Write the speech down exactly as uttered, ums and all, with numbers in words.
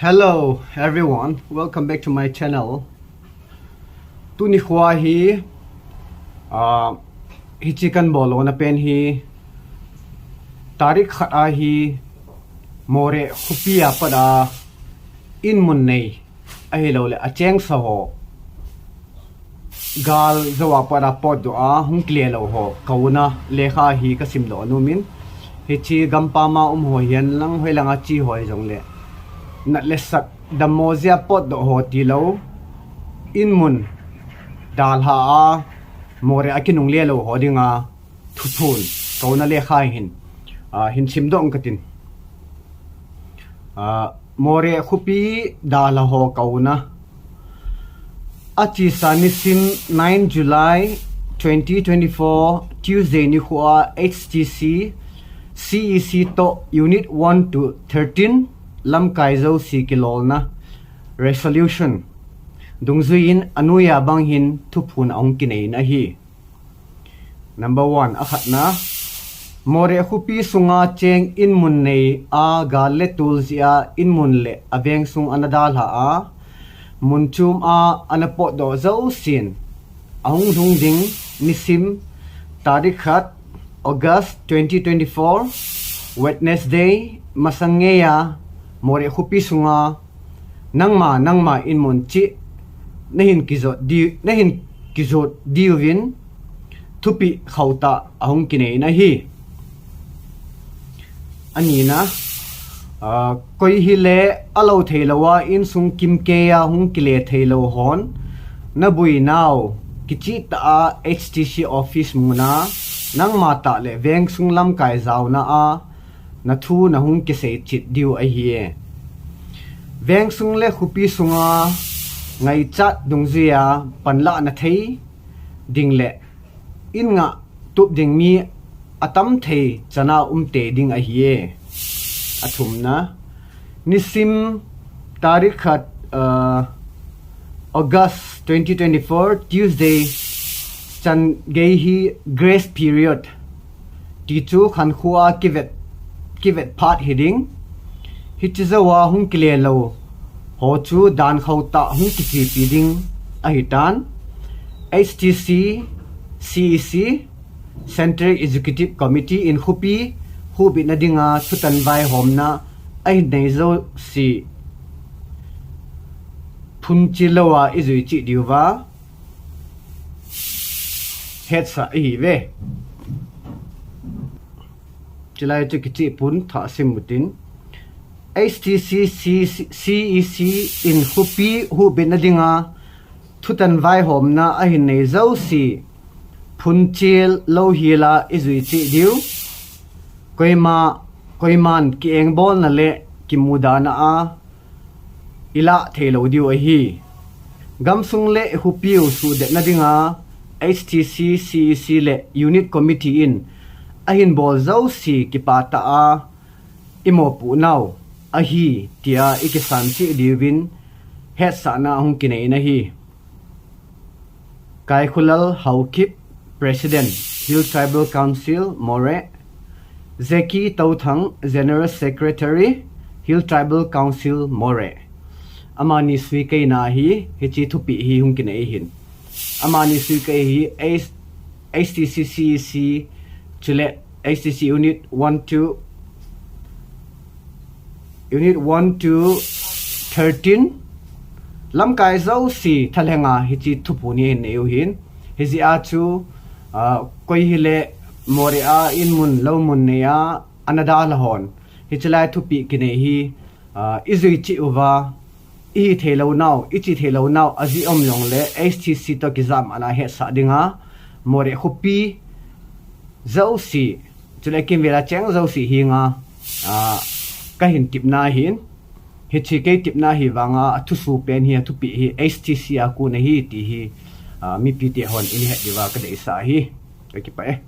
Hello everyone, welcome back to my channel. Tuni khua hi, uh, hichi kan bolona pen hi, tarik khat a hi, Moreh khopi a pat a, in mun nei, ahilou le, acheng sa ho. Gal jou a pat a potdoh a, hung kile lou ho, kouna lekha hi ka simdoh nom in. Hichi gampam a um ho hihen lang, hoilang a chi ho hijongle, nat le sat, dammo jeh a potdoh ho tilou, in mun dalha a, Moreh a kinungle lou ho dinga, thuphon, kouna lekha hin, ah, hin simdoh ka tin. Ah, Moreh khopi dalha ho kouna. Achesa nisim nine July twenty twenty-four, Tuesday nikho a H T C, C E C toh Unit one to thirteen, lamkai jouse kilolna, resolution, dungjuiyin anoiya bang hin thuphon ahung kinei in ahi. Number one, akhatna. Moreh khopi sunga cheng in mun nei a gal le tul jeh a in mun le aveng sung ana dalha a, mun chom a ana potdoh jousen, ahung lhung ding nisim tarik khat August twenty twenty-four, Wednesday, masang ngeiya Moreh khopi sunga nangma, nangma in mun cheh nahin kijot diu, nahin kijot diuvin thupeh khauhtah ahung kinei in ahi. Anina, ah, koi hile alou theilou a insung kimkei a hung kile theilou hon, nabuinau kichehtah a H T C office muna, nangma tah le veng sung lamkai jaona a, nathu nahung kisei chet diu ahi e. Veng sung le khopi sunga ngaichat dungjuiya panlahna thei ding le in ngah tup ding mi atam thei chana um tei ding ahi e. Athumna, nisim tarik khat, uh, August twenty twenty-four, Tuesday, chan gei hi grace period. Tichu khankho a kivet, kivet phat hiding. Hichi jou a hung kile lou ho chu dan khauhtah hung kichepi ding ahitan. H T C, C E C, Central Executive Committee in khopi huhbitna dinga thutan vaihomna ahin nei jouse phunchil lou a ijui cheh diuva hetsah ihiuve. Chulai chu kicheh pon thah sim utin. H T C, C E C in khopi huhbitna dinga thutan vaihomna ahin nei jouse phunchil lou hela ijui cheh diu. Koima, koiman kiengbolna le kimudana a ilah theilou diu ahi. Gamsung le khopiu suhdetna dinga H T C, C E C le Unit Committee in ahin bol jouse kipah tah a imopohnau ahi tia ikisan cheh diuvin hetsahna ahung kinei in ahi. Kaikholal Haokip, President, Hill Tribal Council, Moreh. Jackie Touthang, General Secretary, Hill Tribal Council, Moreh. Amani suikeina hi, hichi thupeh hi hung kinei hin. Amani suikei hi H-, H T C C E C, chule H T C Unit one two, Unit one to thirteen, lamkai jouse thalhenga hichi thuphon hi hin neiu hin. Hijeh a chu, ah, koi hile Moreh a in mun lou mun nei a ana dalha hon hichi lai thupeh kinei hi, ah, ijui cheh uva, ihi theilou nau, ichi theilou nau, ajeh um jongle H T C toh kijam ana hetsah dinga, Moreh khopi jouse, chule kimvel a cheng jouse henga, ah, kahin tepna ahin, hichi kei tepna hi vanga, athusoh pen hi, athupeh hi, H T C a kon ahi ti hi, ah, mipite hon in het diuva kadeisah ahi. Kakipah e.